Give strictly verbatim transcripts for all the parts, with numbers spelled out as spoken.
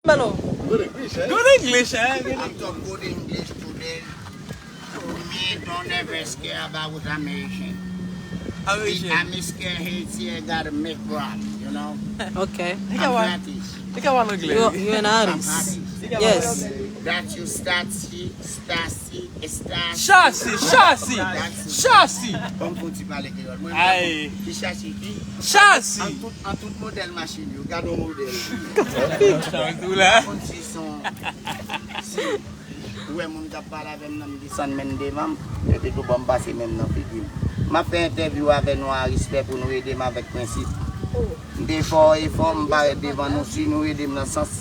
Hello. Good English, eh? Good English. I'm talk good English today. Me don't ever scare about American. American. I'm scared Haiti gotta make rap, you know. Okay. Li ka pale anglè. You, you an artist. Yes. That you start see, start see, start Chasi, chasi, chasi. Bon, pou ti pale kreyòl. Mwen, Ay. Ki chasi ki? Chasi. An tout, an tout modèl machin yo, gade yon modèl. Sa tou la. Konn si son, si ou wè moun k ap pale avè m nan, m desann men devan m, epi tou ban m pase men nan figi m. M ap fè entèvyou avè nou a respè pou nou ede m avèk prensip. M te fè yon efò, m parèt devan nou, si nou ede m nan sans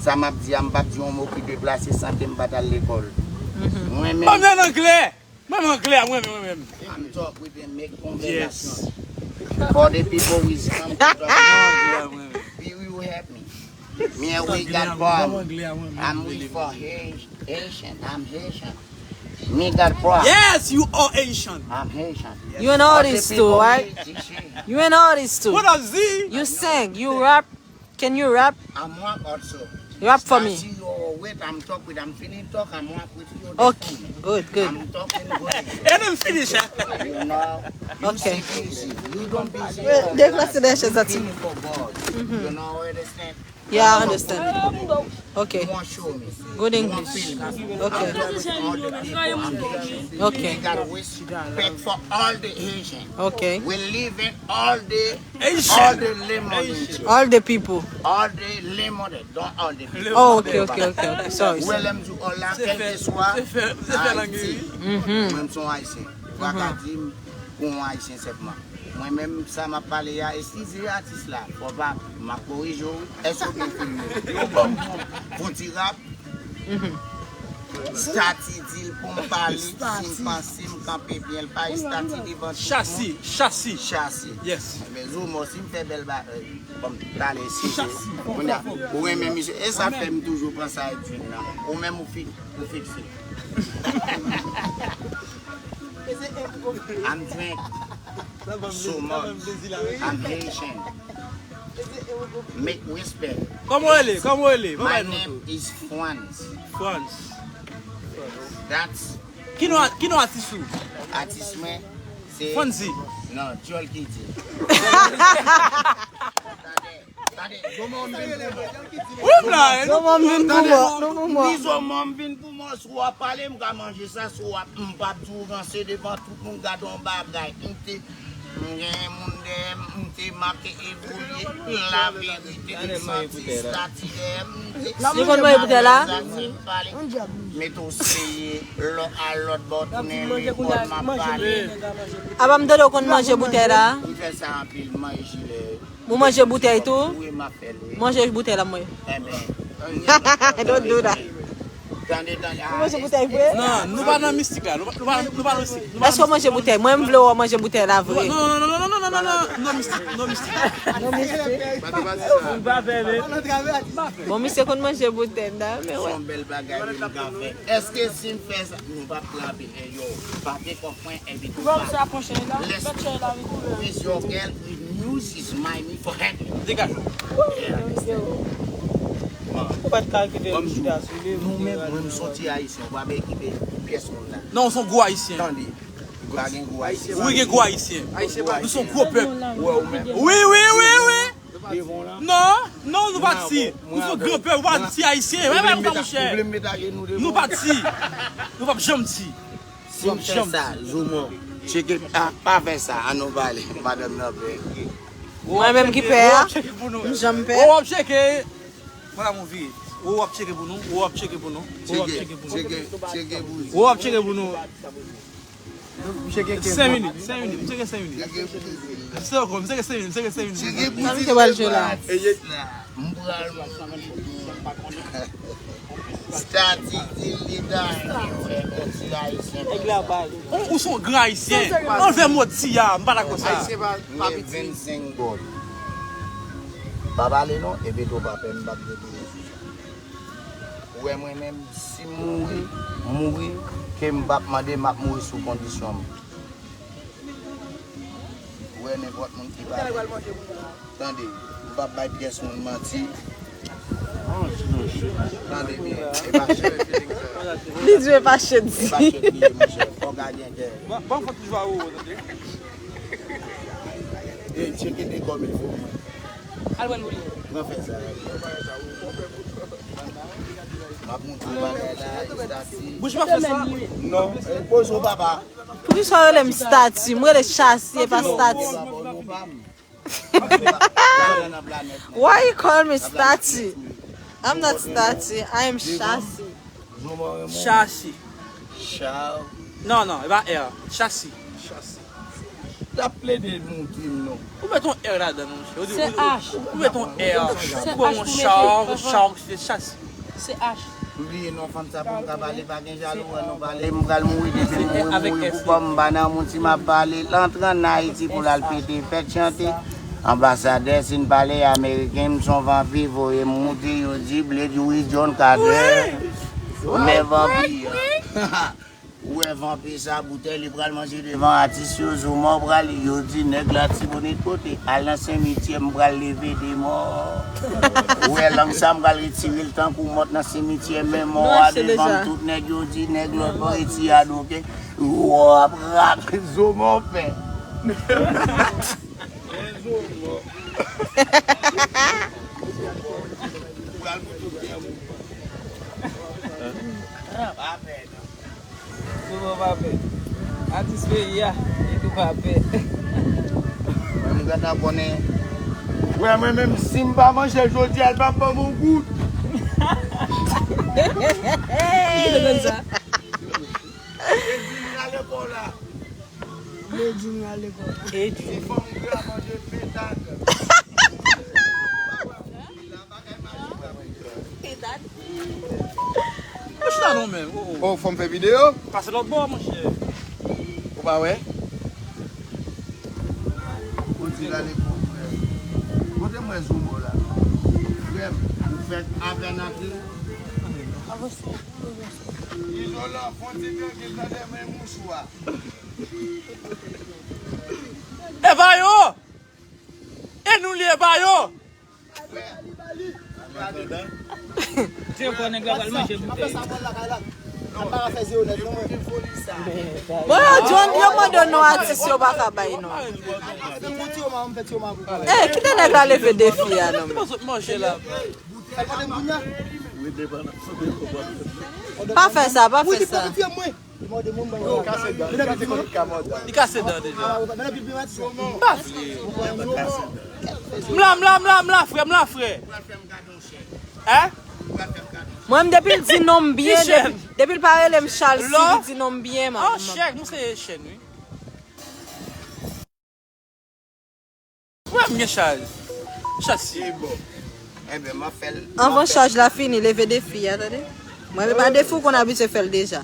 sa m ap di a, m p ap di yon mo ki deplase san ke m pa t al lekòl. Mwen Ban m menm, nan anglè. Mwen menm anglè a mwen menm, mwen menm. I'm talk with them, make Yes. conversation. For the people who is come to talk, Anglè a mwen menm. you, you help me. Me and we got problem. Anglè a mwen menm. I'm with for Haitian. Haitian. I'm Haitian. Me got problem. Yes, you are Haitian. I'm Haitian. You an artist too, right? You an artist too. What up, Z? You sing, you rap. Can you rap? I'm rap also. Rap for me. Stasi yo wait, I'm talk with, I'm feeling talk, I'm rap with you. Okay, good, good. I'm talking good. And I'm finish, eh? You know, you Okay. See busy. You don't busy. Well, there's nothing else that you- Feeling for God. You know, understand? Yeah, I understand. Okay. You want show me. Good You want English. feel me. Okay. I'm with all the people. I'm Haitian. Okay. You gotta respect for all the Haitian. Okay. We live in all the all Haitian. The lemon. All the people. All the lemon. Don't all the people. Oh, okay, okay, okay, okay. Sorry. Ou wè lè m di all la, Se fè, kèlkeswa se fè, se fè lang li. Mwen m son ayisyen. Ou pa ka di m pou yon ayisyen sèlman. Mwen menm sa m ap pale a, eskize atis la, fò pa m ap korije w. Èske w byen filme? Yo ban m yon, yon ti rap. Stati di l pou m pale, si m panse m kanpe byen, l pa estati devan tout Chasi, moun. Chasi. Chasi. Yes. Men Zomo, si m fè bèl ba, bon, talè si se. Ou renmen misye. E sa fè m toujou pran sa e djin nan. Ou menm ou fi, ou fikse. I'm drink so much. I'm Haitian. Make respect. Kòman w rele? Kòman w rele? My name is Franz. Franz. That's Ki non, ki non atis ou? Atis mwen se Fonzi. Non, Djòl ki di. Tande, tande, Zomo m vin pou mò. Wi m la. Nou mwen vin pou mò. Nou pou mò. Ni Zomo m vin pou mò, si w ap pale, m ka manje sa, si w ap, m p ap di w ranse devan tout moun, gade yon bagay. M te, m gen moun dèyè m, m te make evolye, laverite, m santi stati dèyè m, m te Li konn voye boutèy la? Mete w seye, lò a lòt bò, tounen lekòl, m ap pale. Apa m tande w konn manje boutèy la? M fè sa anpil, m manje jilè. Ou manje boutèy tou? Wi, m ap fè l, wi. Manje boutèy la mwen. Enben. Don't do that. Tande, tande. Ou manje boutèy vre? Non, nou pa nan mistik la. Nou pa, nou pa, nou pa nan mistik. Nou pa Èske w manje boutèy? Mwen m vle w manje boutèy la vre. Non, non, non, non, non, non, non, non, non, mistik, non mistik. Bon, misye konn manje boutèy m da, men wè. Yon bèl bagay wi m ka fè. Èske si m fè sa, nou p ap trape e yo. Pa gen kòk mwen envite w pa. Lès vis yo gèl with music my me for happy. Degaj. Ou pa t ka kite m chita sou li. Nou menm, mwen m soti ayisyen, ou pa vle kite pyès moun la. Non, w se yon gwo ayisyen. Tande, pa gen gwo ayisyen. Wi, gen gwo ayisyen. Nou se yon gwo pèp. Ou wè ou menm. Wi, wi, wi, wi. Devan w la. Non, non, nou pa t si. Nou se yon gran pèp, nou pa t si ayisyen. Mwen menm, monchè. Ou vle m met ajenou devan? Nou pa t si. Nou p ap janm si. Si m fè sa, Zomo, tcheke, ah, pa fè sa, an nou pale, madanm nan pè. Mwen menm ki pè a, m janm pè. Ou ap tcheke. Mwen la mouvi. Ou ap tcheke pou nou, ou ap tcheke pou nou. Ou ap tcheke pou nou. Tcheke, tcheke pou li. Ou ap tcheke pou nou. Senk minit, senk minit, m tcheke senk minit. Tcheke pou li. Se ankò, m tcheke senk minit, m tcheke senk minit. Tcheke pou Sa li. misye pral jwe la? M pral Stati di li dan yon ti ayisyen. Ou, ou se yon gran ayisyen. Anlve mo ti a, m pa dakò sa. Mwen vennsenk gòl. Pa pale non, epi tou pa pè m p ap retounen sou sa. Ou wè mwen menm, si m mouri, mouri, ke m p ap mande, m ap mouri sou kondisyon m. Ou wè nenpòt moun ki pale. Tande, m p ap bay pyès moun manti. Tande byen, e pa chèt. Li di e pa chèt, di. E pa chèt li ye, monchè. Fò w ka gen kè. Ban, ban fòt toujou a ou, tande. E tcheke de kòm il fo. Al pran l pou li. Pran fè sa. M ap montre bagay la, estati. Bouch pa fè sa. Non, e poze w papa. Poukisa w rele m stati? M rele chasi, e pa stati. Why you call me stati? I'm not stati. I am chasi. Chasi. Non, non, e pa R. Chasi. Chasi. T ap plede montre m non. Ou met yon R ladan, non, monchè. Ou di, Se ou, H. Ou met yon R. Se Ou pran H yon pou char, mete. Yon char, se chasi. Se H. M bliye non fanm sa pou m ka pale, pa gen jalou, wè nou pale. M pral mouri, depi m mouri, Avèk mouri S. pou kò m, m pa nan moun si m ap pale. L antre ann Ayiti pou l al pete fèt chante. Anbasadè, si n pale ameriken, m son vanpi, voye m moute, yo di, Blade, wi, John Carter. Men vanpi an. Ou wè vanpi sa, boutèy, li pral manje devan atis yo, Zoma pral, yo di nèg Latibonit pote, al nan simityè, m pral leve de mò. Ou wè lang sa, m pral retire l tankou mòt nan simityè, men mò a devan m, tout nèg yo di nèg lòt bò e ti adoke. Wò ap rak, Zoma w fè. Pral pou tout kè m. Pa pè non. Souvan pa pè. Atis peyi a, li tou pa pè. Mwen m gentan konnen. Wè mwen menm si m pa manje jodi a, l p ap ban m yon goud. Ki te konn sa? Edwin rale kò la. Edwin rale kò la. Edwin. Ti fanm gra manje pentak. Mwen chita non menm. Oh, oh. Oh, fò m fè videyo? Pase lòt bò, monchè. Ou pa wè? Ou di la lekòl, frè. Kote mwen Zoumo la? Frè m, ou fèk apèn antre. Izolan, fon ti trankil tande mwen mouchwa. E pa yo! E nou li e pa yo! Se yo kò nèg la pral manje boutèy. Bon, yo, John, yo mande non atis yo pa ka bay non. Eh, kite nèg la leve defi a non. Manje la. Pa fè sa, pa fè sa. Li kase dan deja. M la, m la, m la, m la, frè, m la, frè. Hein? Mwen, m depi l di non m byen, depi, depi l pa rele m Chalsi, li di non m byen, man. An chèk, nou se chèn, wi. Wè m gen chaj. Chaj si. Bon. Enben, m ap fè l. Anvan chaj la fini, leve defi a, tande. Mwen, men pa defi w konn abitye fè l deja.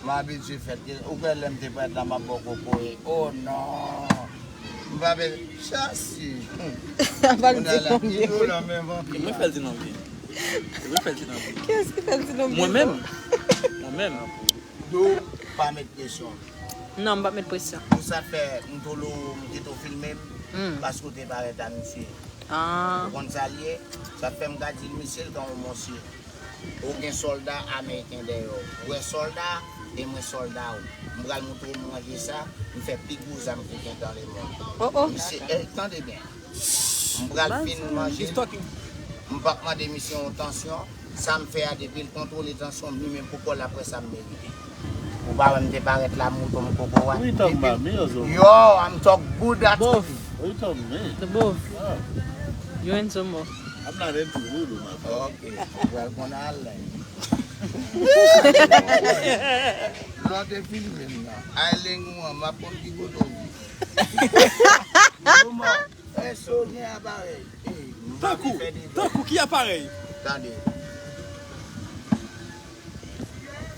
M abitye fè l. Ou kwè lè m te parèt la, m ap ba w kokoye. Oh non. M pa fè chaj si. Apa l di non byen. Mwen fè l di non byen. Mwen fè l di non byen. Kiyès ki fè l di non byen? Mwen menm. Mwen menm. Do, pa met presyon. Non, m p ap met presyon. Pou sa fè, m tolo, m kite w filme m, paske w te parèt a misye. Ah. Ou konn sa l ye? Sa fè m ka di l, misye, l ka yon monsye. Ou gen sòlda ameriken dèyè w. Ou wè sòlda, e mwen sòlda w. M pral montre w manje sa, m fè pi gwo zam ki gen dan lemonn. Oh, oh. Misye, eh, tande byen. M pral fin manje. M p ap mande misye yon tansyon. Sa m fè a, depi l kontwole tansyon m, li menm pou kò l, apre sa m merite. Ou pa wè m te parèt la, mouton m koko a. Yo, I'm talk good at you. Bof. You handsome, bof. I'm not into voodoo, my friend. Ok, ou pral konn al. Lò te filme m nan. Ay leng ou an, m ap konn ki kote w ye. Èske w gen aparèy? Tankou, tankou ki aparèy? Tande.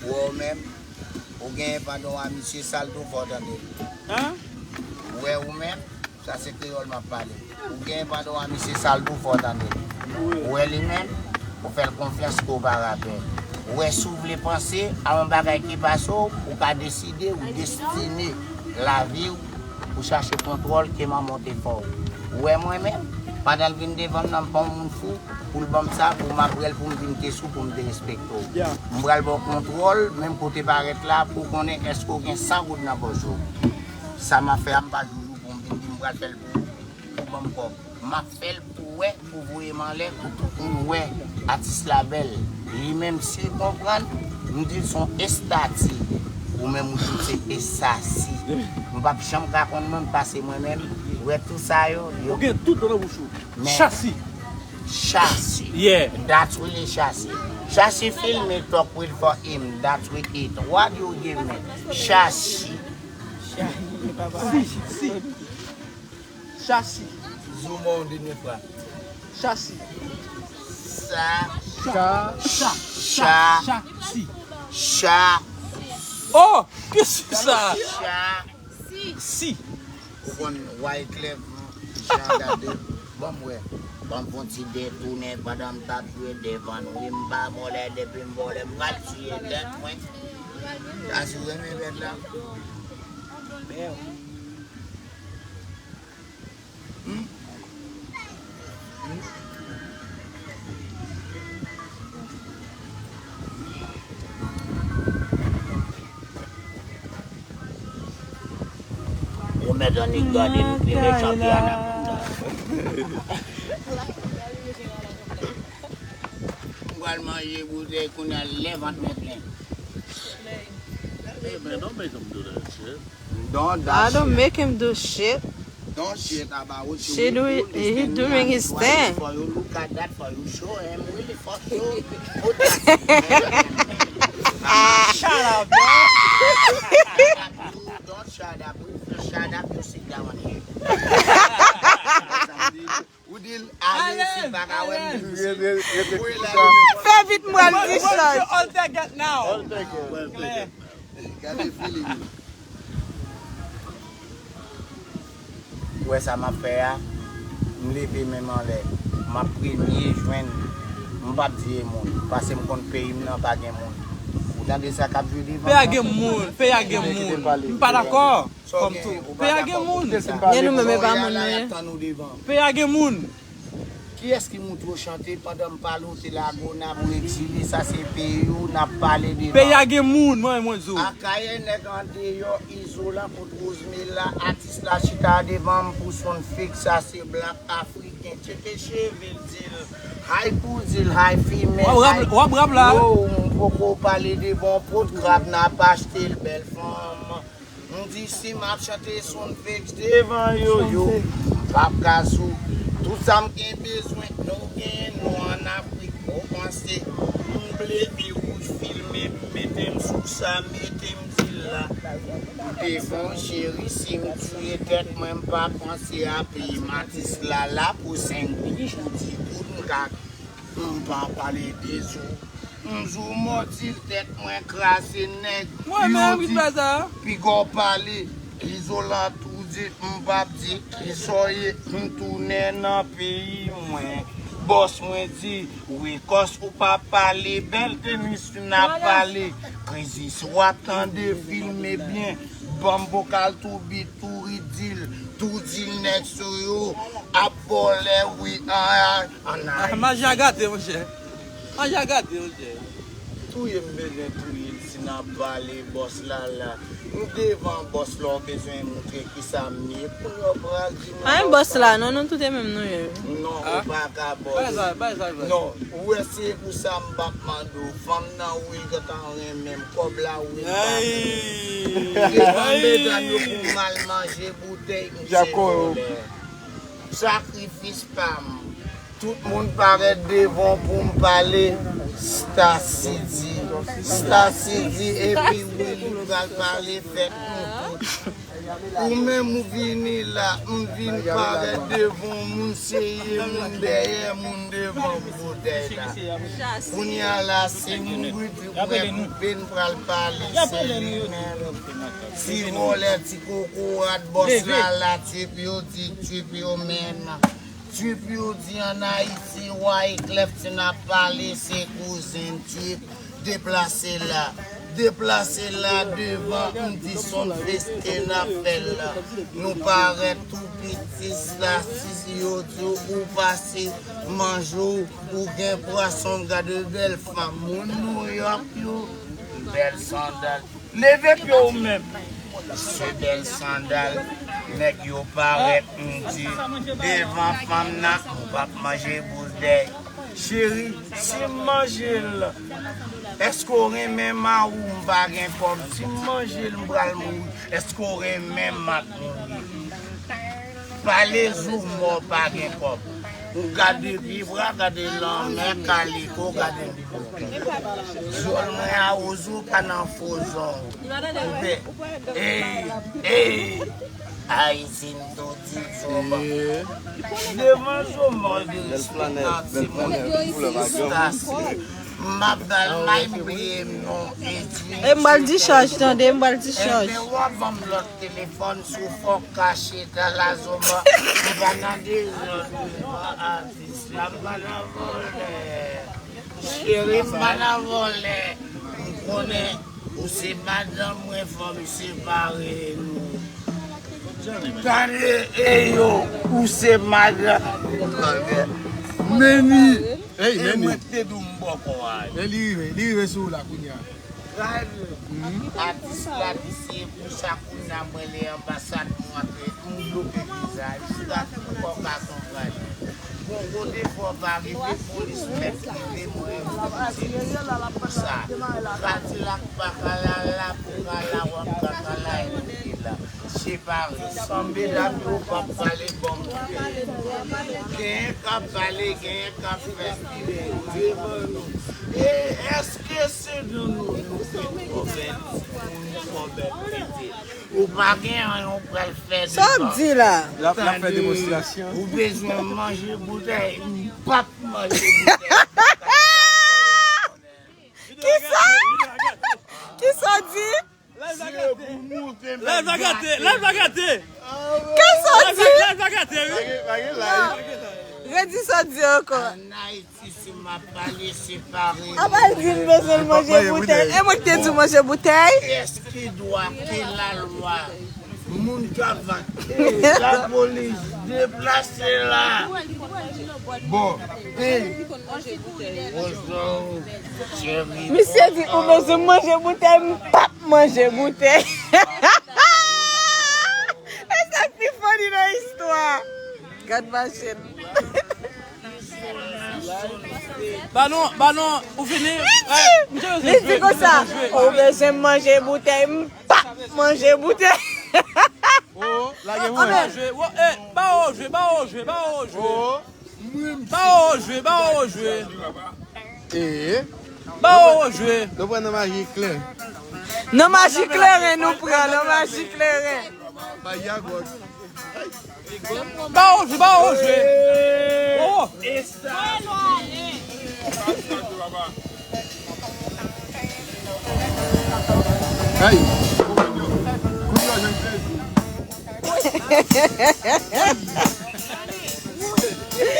Ou wè ou menm, ou genyen pandan w a misye sa l tou fò tande. Hein? Ou wè ou menm, sa se kreyòl m ap pale. Ou genyen pandan w a misye sa l tou fò tande. Ou wè li menm, ou fè l konfyans ke w pa rapè. Ou wè si w vle panse a yon bagay ki pase w, ou ka deside, ou destine lavi w pou chache kontwòl ke manman w te fè w. Ou wè mwen menm, Pandan l vin devan m nan, m pa yon moun fou, pou l ban m sa, pou m ap wè l, pou m vin te sou, pou m te respekte w. M pral ba w kontwòl, menm kote parèt la, pou w konnen èske w gen san goud nan pòch ou. Sa m ap fè a, m pa joujou pou m vin di m pral fè l pou ou, pou w ban m kòb. M ap fè l pou w wè, pou voye m anlè, pou tout moun wè atis la bèl. Li menm, si l konprann, m di l se yon estati. Ou menm, ou di l se estasi. M p ap janm ka konn non l pase mwen menm. Ou wè tout sa yo, yo. Ou gen tout nan bouch ou. Men Chasi. Chasi. Yeah. That's really Chasi. Chasi film it, talk with for him. That's with it. What you give me? Chasi. Si, si. Chasi. Zoom on dènye fwa. Chasi. Sa. Cha. Cha. Cha. Cha. Si. Cha. Oh, qu'est-ce que ça? Cha. Si. Ou konn Wyclef Jean Dade. Ban m wè. Ban m fè yon ti detounen pandan m t ap jwe devan l. Wi, m pa vòlè, depi m vòlè, m pral tiye tèt mwen. Sa si w renmen bèt la. Ou mèt annik gade nou vin mechan ke anakonda. M pral manje boutèy kounye a lè vant mwen plen. Hey, man, don't make him do that shit. Don't that shit. I don't make him do shit. Don't shit about what you do. He doing his thing. For you look at that, for you show him really for sure. Put that. Shut up, yo. Don't shut up. If you shut up, you sit down here. Ou di l ale, si l pa ka wè m, li di l. Fè vit, m pral di chay. All they got now. Klè. Gade feeling. Ou wè sa m ap fè a? M leve men m anlè. M ap premye jwenn. M p ap di e moun. Paske m konn peyi m nan pa gen moun. Ou tande sa k ap jwe devan m nan? Peyi a gen moun. Peyi a gen moun. M pa dakò. Kòm tou. Peyi a gen moun. Men nou menm, e pa moun nou ye. Peyi a gen moun. Kiyès ki moutre w chante pandan m pale w te Lagonab, ou egzile, sa se peyi w, n ap pale devan. Peyi a gen moun, mwen, mwen di w. Akayè nèg andeyò, Izolan kot Rosemela, atis la chita devan m pou Son Fik, sa se blak afriken. Tcheke cheve l di l, hay pou di l, hay fimen, w ap rap la. Yo, m poko pale devan w, pot krab n ap achte l, bèl fanm. M di si m ap chante Son Fik devan yo, yo p ap ka sou. Tout sa m gen bezwen, nou genyen nou ann Afrik. Ou panse m ble e wouj filme m, mete m sou sa, mete m di l la. M te fon cheri, si m tiye tèt mwen, m pa panse a peyi m, atis la la pou senk goud, pou di goud, m ka M pa pale de zo. M zo mòdi l tèt mwen kraze nèg. Mwen menm ki fè sa. Piga w pale. Izolan tou di m p ap di kisa w ye. M tounen nan peyi mwen. Bòs mwen di wi kòs ou pa pale bèl tenis n ap pale. Krizis w ap tande filme byen. Ban m vokal tou bit tou ridil. Tou di nèg sa yo ap vòlè wi an. An Ayiti. Maji a gate, monchè. Maji a gate, monchè. Touye m bezwen touye l si n ap pale bòs la la. M devan bòs la w bezwen moutre kisa m ye. Kounye a w pral di m. Pa gen bòs la non, nou tout e menm nou ye. Non, ou pa ka bòs. Non, ou wè se pou sa m p ap mande w. Fanm nan wi l gentan renmen m. Kòb la wi l pa renmen m. Devan medam yo pou m al manje boutèy, m se vòlè. Sakrifis pa m. Tout moun parèt devan w pou m pale. Stasidi. Stasidi epi wi li pral pale fèt nou tout. Ou menm ou vini la, m vin parèt devan w, moun serye, moun dèyè, moun devan boutèy la. Kounye a la, se mouri di mwen koupe, n pral pale, se li menm. Ti vòlè, ti kokorat, bòs la la, trip yo di, trip yo menm. Trip yo di an Ayiti, Wyclef, si n ap pale, se kouzen Ti deplase la. Deplase la devan, m di s on feste n ap fè la. Nou parèt tou piti, statistik yo di w ou pase manje w, ou gen pwason, gade bèl fanm moun Nouyòk yo. Bèl sandal. Leve pye w menm. Se bèl sandal, nèg yo parèt, m di, devan fanm nan, ou p ap manje boutèy. Cheri, si m manje l, èske w renmen mari w? M pa gen kòb. Si m manje l, m pral mouri. Èske w renmen m ap mouri? Pale zoumò pa gen kòb. Ou gade vivra, gade lanmè, kaliko, gade m. Zòn mwen a ozo pa nan fozon. Ou pè. Ey, ey. Ayisyen tou di zoumò. Devan zoumò de respektan timoun. Fiskase. M ap ba l may m bliye m non etui. E m ba l dichaj, tande, m ba l dichaj. Ebyen, w ap ban m lòt telefòn sou fòk kache ta la zoumò. M pa nan dezòd, atis la, m pa nan vòlè. Cheri, m pa nan vòlè. M konnen ou se madanm mwen, fò m separe nou. Tande, e yo, ou se madanm. Meni. Ey, e meni. Mwen te di w m bòkò a. E li rive, li rive sou ou la kounye a. Gad, atis la, misye, pou sa kounye a mwen le anbasad mwen antre, m bloke vizaj, gad pou kò katon gad. Bon, kote fò pa rive, polis mèt rive, mwen rive pou sa. Kadilak pa ka la, la pou ka la, w ap ka ka la, e pou ki la. Separe, sanble dam yo p ap pale bon. Genyen k ap pale, genyen k ap fè pile devan nou. E èske se nan nou nou fè kòmèt, nou kòmèt pete? Ou pa gen anyen ou pral fè devan. Sa w ap di la? L ap, l ap fè demonstrasyon. Ou bezwen manje boutèy, m p ap manje boutèy. Kisa? Kisa w di? Live la gate, live la gate. Kisa w di? Live la gate, wi. Non. Redi sa w di ankò. An Ayiti, si m ap pale, se pa redi. Apa l di l bezwen manje boutèy? E mwen ki te di w manje boutèy? Èske dwa ke lalwa moun k ap vann? Lapolis, deplase la. Bon, e. Misye di, ou bezwen manje boutèy, m p ap manje boutèy. E sa k pi funny nan istwa. Gad machin. Ba non, ba non, ou fini? Li di, li di konsa, ou bezwen manje boutèy, m p ap manje boutèy. Oh, lage mwen. Ba yo jwe, ba yo jwe, ba yo jwe, ba yo jwe. Oh. Ba yo jwe, ba yo jwe. Ee. Ba yo jwe. Nou pran nan maji kleren. Nan maji kleren nou pran, nan maji kleren. Maji a gwòg. Ba yo jwe, ba yo jwe. Oh. Hey.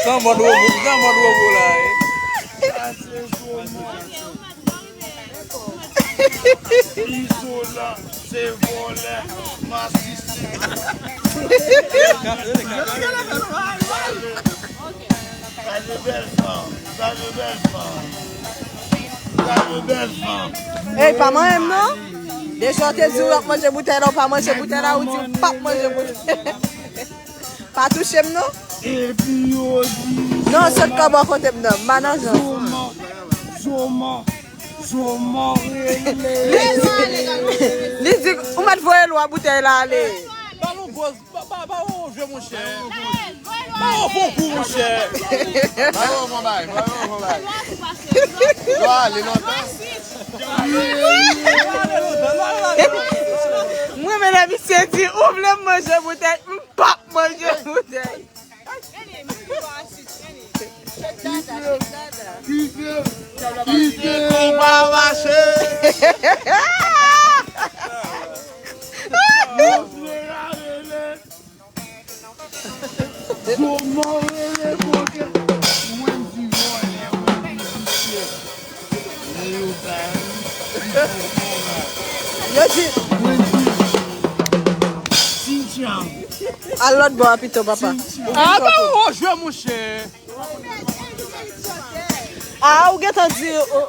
Sa mòd wobo, sa mòd wobo la, eh. Izolan, se vòlè, masisi. Gade bèl fanm, gade bèl fanm. Gade bèl fanm. Ey, pa manyen m non. Deja w te di w ap manje boutèy la, w pa manje boutèy la, ou di w p ap manje boutèy. Pa touche m non. Epi yo di. Non, sot kò bò kote m nan. M pa nan jan. Zoman, zoman, zoman rele. Li di, li di, ou mèt voye lwa boutèy la ale. Ba nou goz, ba, ba, ba yo jwe, monchè. Ba yo fon kou, monchè. Ba yo fon bay, ba yo fon bay. Yo ale lontan. Mwen, men lè misye di, ou vle m manje boutèy, m p ap manje boutèy. Kite, kite, kite, kite, pa mache. Yo rele. Zoman rele Bondye. Mwen di vòlè, mwen di vòlè. Yo di, al lòt bò a pito, papa. Ah, ba ou jwe, monchè. Ah, ou gentan di, oh, oh.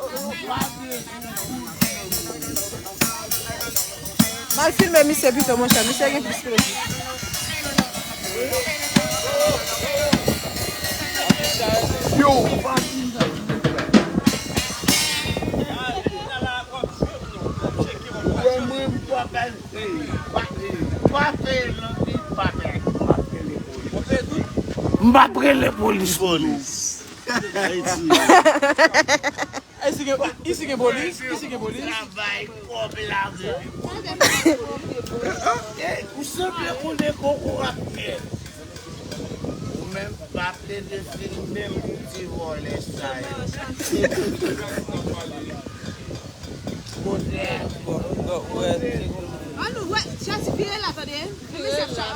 M al filme misye pito, monchè. Misye gen plis kredi. Yo, pa di m sa. Wè mwen, m pa pè, pa pè, pa pè, m pa prele polis. Polis. Isi gen, isi gen polis, isi gen polis. Travay kòb la. Ou sanble konnen koko ap fè. Ou menm pa plede filme m pou ti vòlè sa yo. Kote? An nou wè, Jazzy vire la, tande. Vire chèf chèf.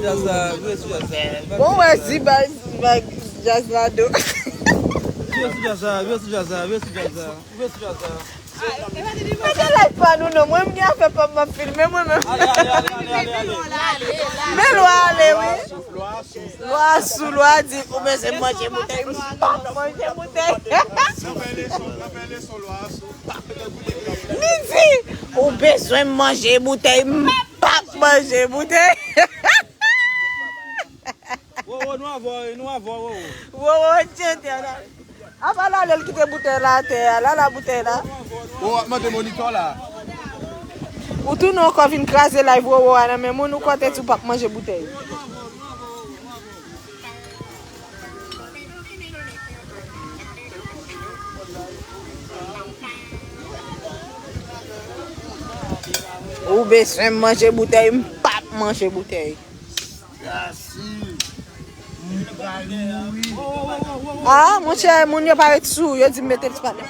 Jazz la, vire sou Jazz la. Bon, wè, di bay, bay Jazz la do. Vire sou Jazz la, vire sou Jazz la, vire sou Jazz la, vire sou Jazz la. Mete live pa nou non, mwen m gen afè pa m ap filme mwen menm. Ale, ale, ale, ale, ale. Men lwa ale wi. Lwa sou lwa di ou bezwen manje boutèy, m p ap manje boutèy. Li di ou bezwen manje boutèy, m p ap manje boutèy. Wowo, nou avè w, nou avè w, Wowo. Wowo, tchentè la. Apa l ale, l kite boutèy la atè a, la, la boutèy la. Wowo ap mande monitò la. Ou tounen ankò vin kraze live Wowo a nan men moun, ou kwè te di w p ap manje boutèy. Ou bezwen manje boutèy, m p ap manje boutèy. Ah, monchè, moun yo pa ret sou, yo di m mete l sou pale.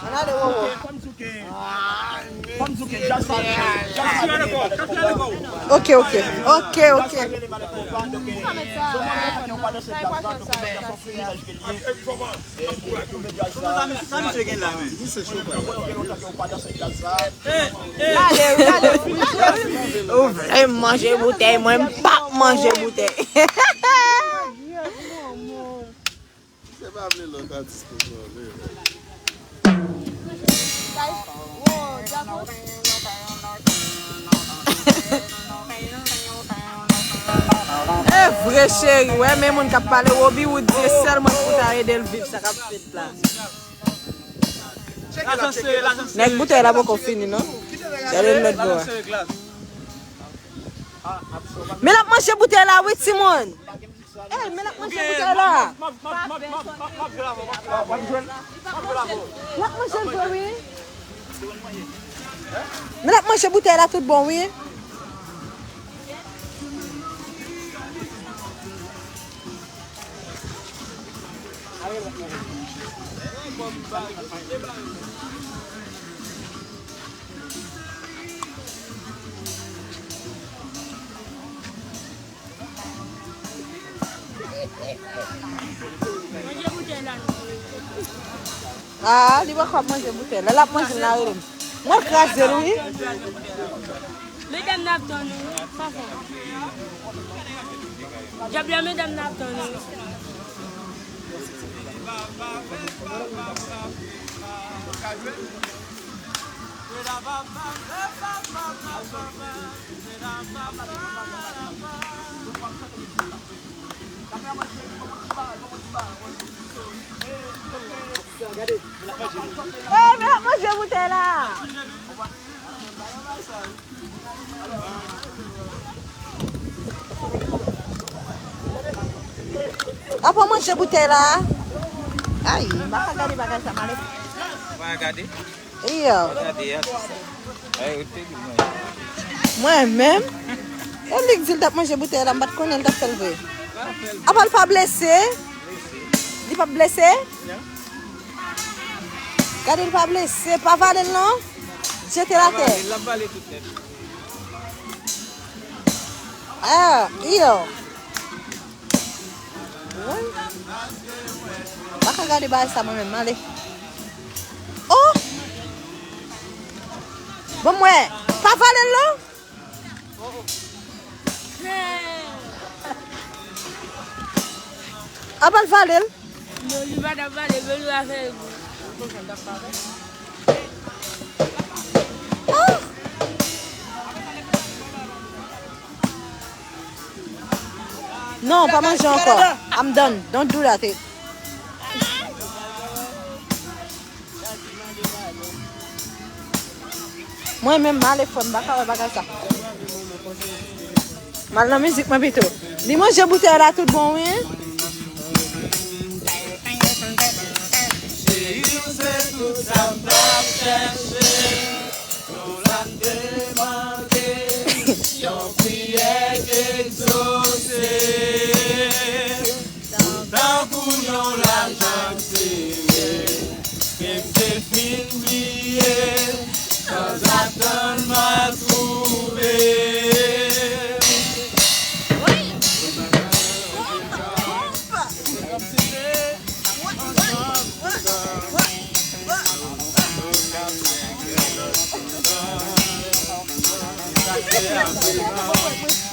Ann ale, Wowo. Ok, ok. Ok, ok. Ou vle manje boutèy, mwen m p ap manje boutèy. Se pa vle lòt atis pou jwe. E vre cheri, wè men moun k ap pale, Robi Wood di e sèl mwen ki pou ta ede l viv sa k ap fèt la. Nèg boutèy la poko fini non. Gade l lòt bò a. Men l ap manje boutèy la wi timoun. Ey, men l ap manje boutèy la. L ap manje l vre wi. Men l ap manje boutèy la tout bon wi. Ah, li poko ap manje boutèy la. L ap manje l la rele m. Mwen kraze l wi. Medam n ap tann ou, pa fò. Djab la, medam n ap tann ou. Ey, men ap manje boutèy la. Apa manje boutèy la? Ay, m pa ka gade bagay sa, m ale. Pa gade? Yo. Gade a, se sa. Ay, ou te di mwen. Mwen menm? E li k di l t ap manje boutèy la, m pa t konnen l t ap fè l vre. Apa l pa blese? Li p ap blese? Gade l pa blese, pa vale l non. Jete l atè. L ap vale tout nèt. Ah, iyo. Woy. M pa ka gade bagay sa mwen menm, m ale. Bon, mwen, pa vale l non. Apa l vale l? Non, li pa t ap vale, men li pa fè gou. Ah! Non, pa manje ankò. I'm done. Don't do that. Mwen menm, m ale frè m, m pa ka wè bagay sa. M al nan mizik mwen pito. Li manje boutèy la tout bon, wi. Cheri, ou se tout sa m t ap chèche. Yon lam te mande, yon priyè k egzose. Tankou yon lajan sere, ke m te fin bliye, sanzatann m a twouve.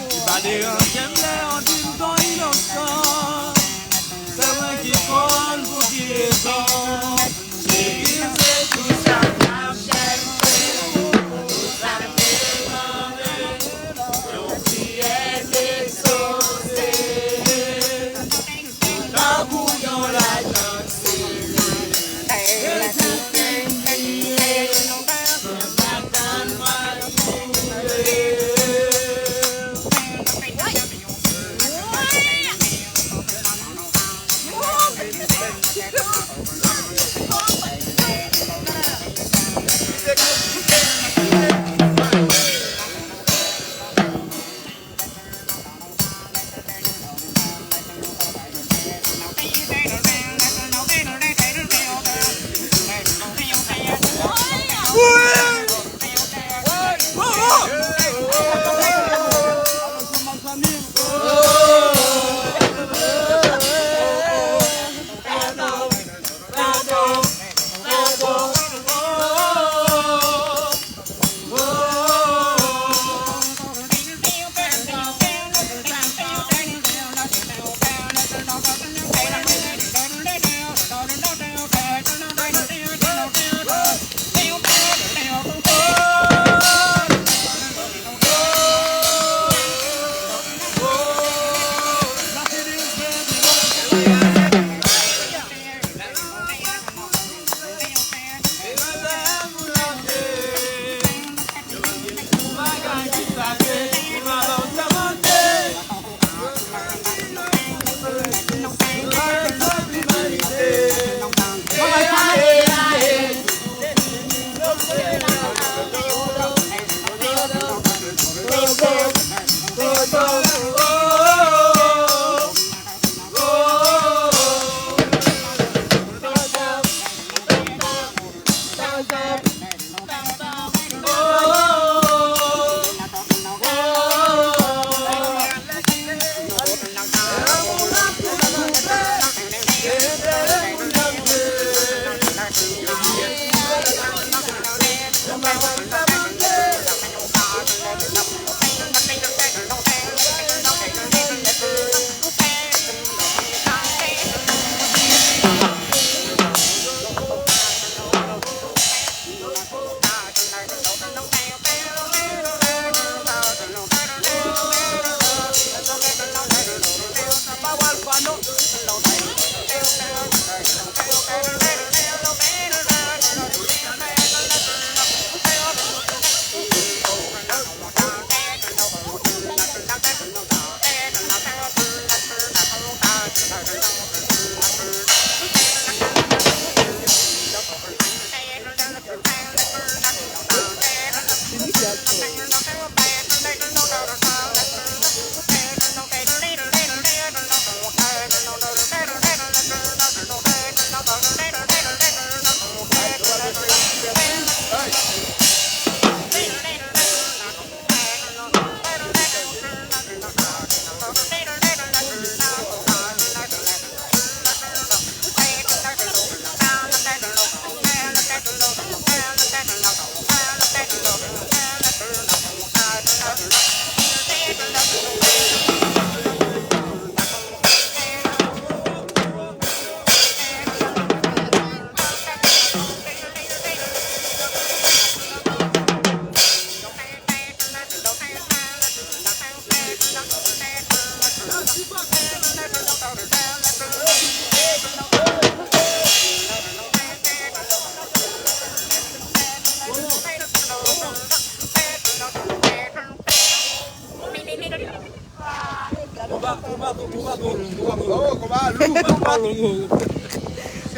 Li pa deranje m lè w di m gon inosan. Se mwen ki konn pou ki rezon. Cheri, se tou sa m ap chèche. Pou sa m te mande. Yon priyè k egzose. Tankou yon lajan sere. Everything bliye. Sanzatann m a twouve.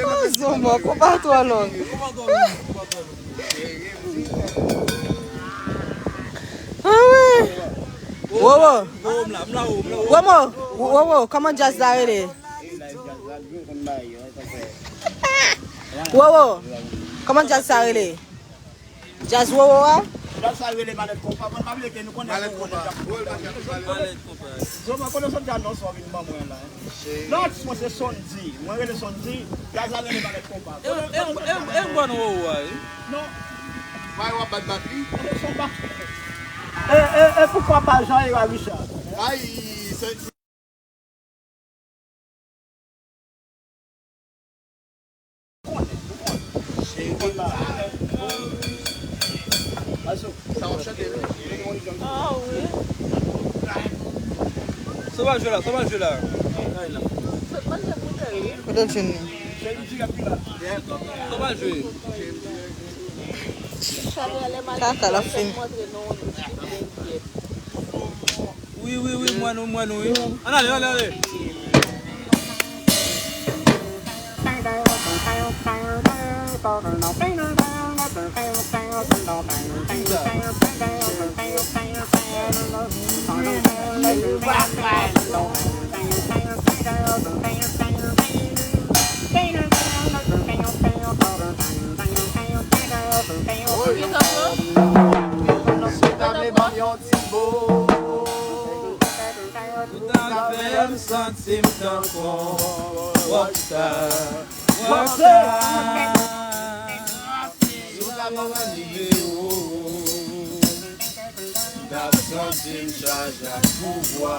Oh, zonbo, konpa twò long. Ah ouais. Wowo. Wowo, wowo, kòman djaz la rele? Wowo, kòman djaz sa rele? Djaz wowo a? Djaz sa rele malèt konpa. Mwen pa bliye ke nou konnen malèt konpa. Malèt konpa. Zonbo, konnen sot djaz non sa w vin ban mwen la. Non, atis mwen se Sondy. Mwen rele Sondy. Djaz la rele malèt konpa. E, e, e, e m ban nou wowo a, wi. Non. Bay w ap bat bat li. E, son pa. E, e, e poukwa pa Jean Eva Richard? Ay, se Sa w ap chante, wi. Ah, wi. Sa w ap jwe la, sa w ap jwe la. Kote l jwenn li? Sa w ap jwe. Kaka, l ap fini. Wi, wi, wi, m wè nou, m wè nou, wi. Ann ale, ale, ale. Si w ta vle ban m yon ti mo, ou ta fè m santi m tankou yon rockstar, rockstar. Si w ta ban mwen nimewo, m t ap santi m chaje ak pouvwa.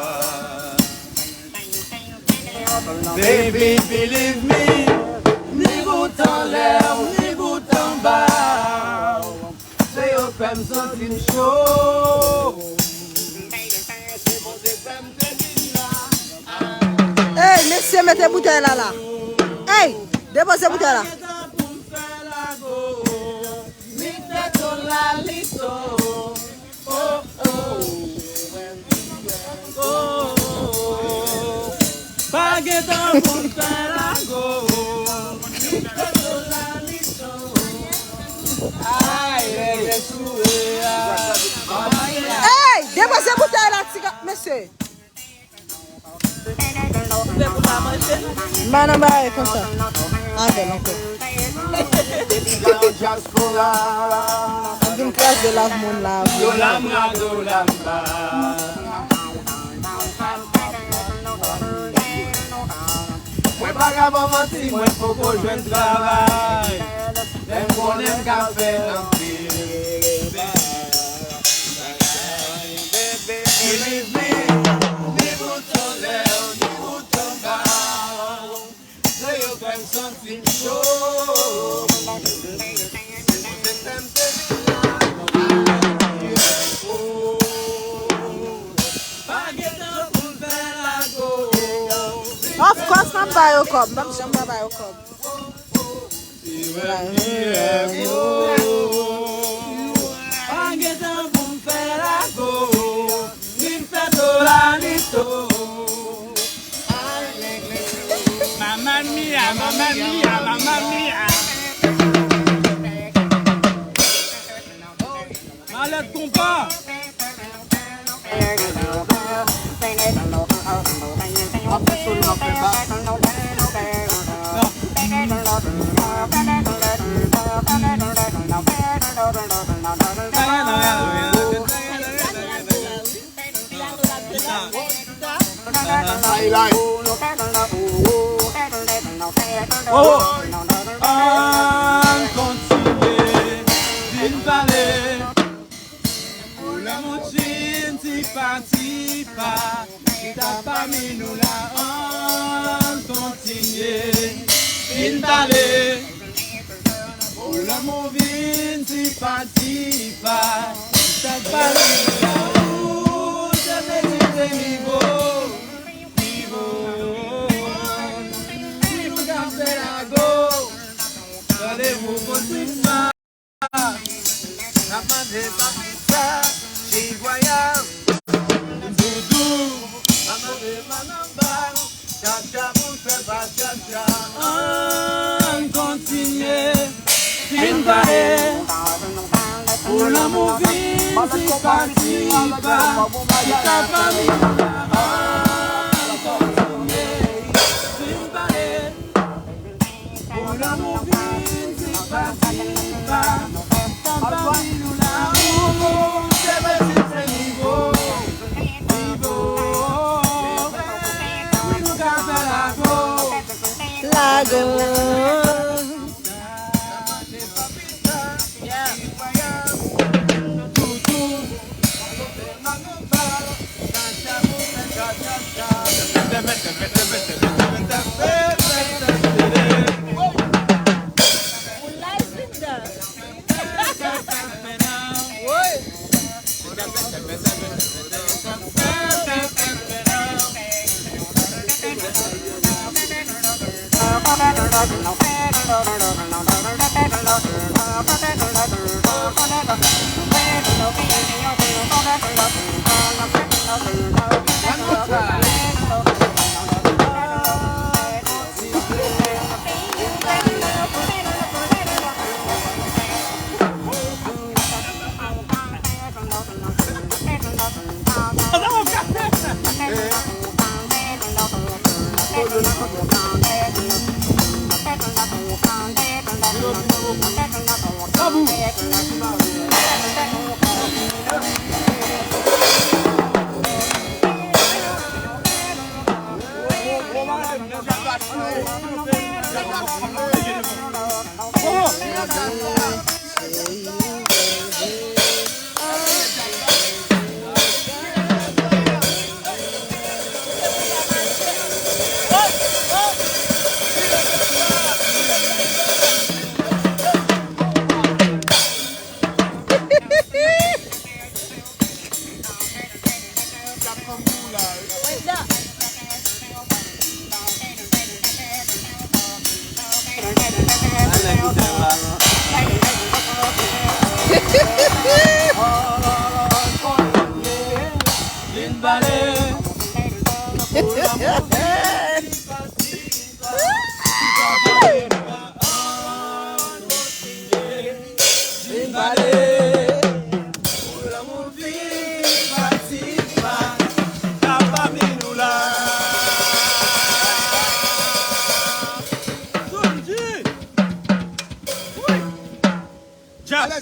Baby, believe me, ni bout anlè w, ni bout anba w, se yo k fè m santi m cho. Ey, mesye, mete boutèy la la. Ey, depoze boutèy la. Pa gen tan pou n fè lago. Ay, leve sou e a. Ey, depoze boutèy la, ti ga-, mesye. M pa nan bagay konsa avè l ankò. Ap vin kraze lav moun la. Mwen pa ka ba w manti, mwen poko jwenn travay. Lè m konnen m ka fè anpil. Believe me, ni bout anlè w, ni bout anba w, se yo k fè m santi m cho. Se yo k fè m te vin la. Pa gen tan pou n fè lago. Of course, m ap ba yo kòb. M p ap janm pa ba yo kòb. Pa gen tan pou m fè lago, ni m fè tolalito. Mamma mia, mamma mia, mamma mia. Malèt konpa. W ap fè solo, w ap fè bas. Ay, lay. Oh, ann kontinye, vin pale. Pou lanmou chin, ti pa, ti pa, ki ta pami nou la, ann kontinye, vin pale. Pou lanmou vin, ti pa, ti pa, ki ta pami nou la, ou se vle kite nivo, nivo. Si nou ka fè lago, randevou kontinye. N ap mande pa pou sa, chigwaya, doudou, n ap mande pa nan ba. Pou lanmou vin tipa tipa, pou ka pa vin ankò tounen. Vin pale. Pou lanmou vin tipa tipa, pa pa vin nou lanmou, se vre si se nivo, nivo. Wi, nou ka fè lago. Lago.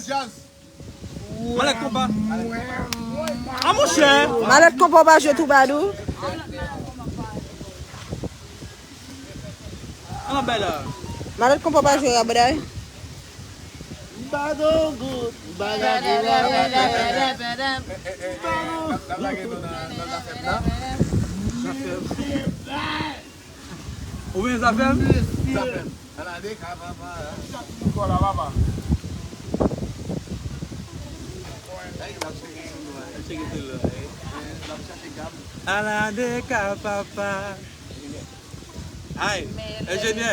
Jazz. Malèt konpa. A monchè. Malèt konpa pa jwe twoubadou. An bèl. Malèt konpa pa jwe rabòday. Bado gout. Bado gout. Ou byen Zafèm? Zafèm. Ala de ka papa. Kò la papa. Ala de ka papa. Ay, enjenyè.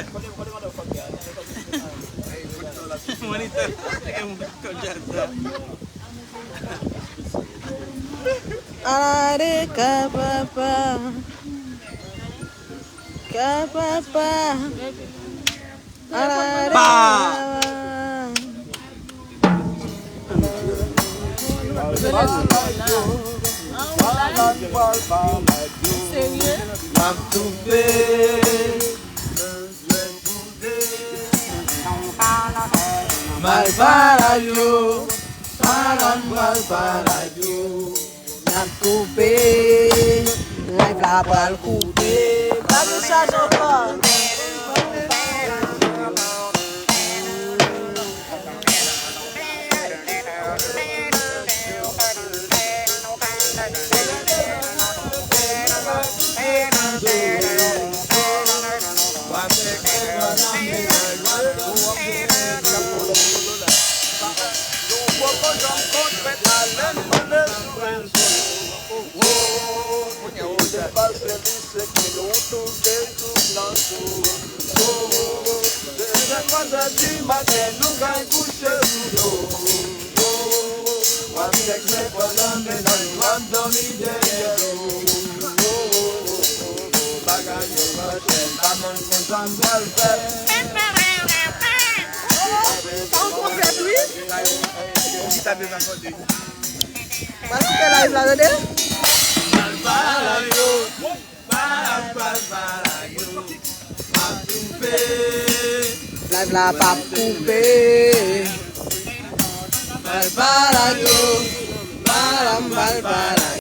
Monitè. Ala de ka papa. Ka papa. Ala de ka papa. Serye? M ap toufe. Mal parad yo, parad pral parad yo. N ap koupe, live la pral koupe. Pa gen chaj ankò. Pral koupe live la, tande? Live la p ap koupe.